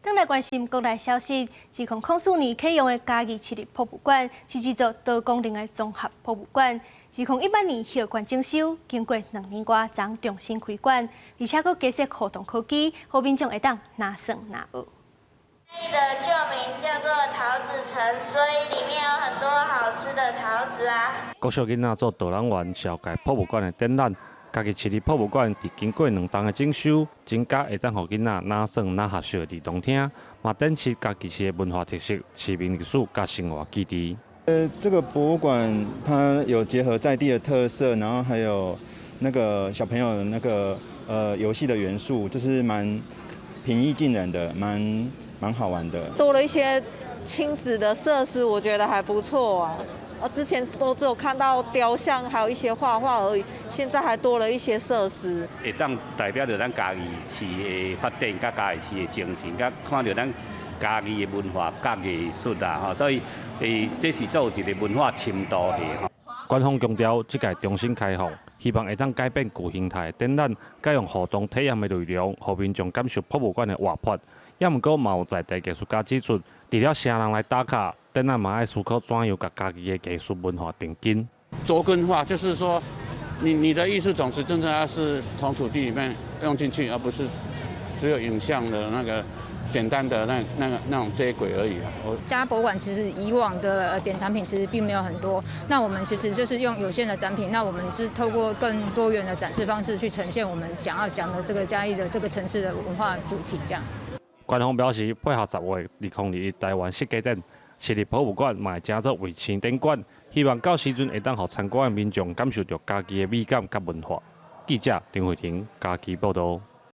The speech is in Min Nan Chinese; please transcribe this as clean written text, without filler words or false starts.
轉來關心國內消息，2004年啟用的嘉義市立博物館是一座多功能的綜合博物館。2018年歇館整修，經過兩年外，將重新開館，而且閣加設互動科技，予民眾會當若耍若學。的舊名叫做桃子城，所以裡面有很多好吃的桃子啊。國小囡仔做導覽員，紹介博物館的展覽。嘉義市立博物館佇經過兩冬的整修，增加會當予囡仔若耍若學習的兒童廳，嘛展示嘉義市的文化特色、市民歷史佮生活記憶。這個博物館它有結合在地的特色，然後還有那個小朋友的那個遊戲的元素，就是蠻平易近人的，蠻好玩的。多了一些親子的設施，我覺得還不錯啊。之前都只有看到雕像，還有一些畫畫而已，現在還多了一些設施。會當代表著咱嘉義市的發展，佮嘉義市的精神，佮看著咱嘉義的文化佮藝術啊，吼，所以這是做一個文化深度的吼。官方強調，這屆重新開放，希望會當改變舊形態的展覽，改用互動體驗的內容，予民眾感受博物館的活潑。也毋過，嘛有在地藝術家指出，除了城人來打卡，展覽嘛愛思考怎樣共家己的藝術文化定根。著根化就是說，你的藝術種子真正要是從土地裡面用進去，而不是只有影像的那個簡單的那種接軌而已啊。嘉博物館其實以往的典藏品其實並沒有很多，那我們其實就是用有限的展品，那我們是透過更多元的展示方式去呈現我們想要講的這個嘉義的這個城市的文化主題，這樣。官方表示，配合10月2021台灣設計展，市立博物館嘛會成做衛星展館，希望到時陣會當予參觀的民眾感受著嘉義的美感佮文化。記者林慧婷嘉義報導。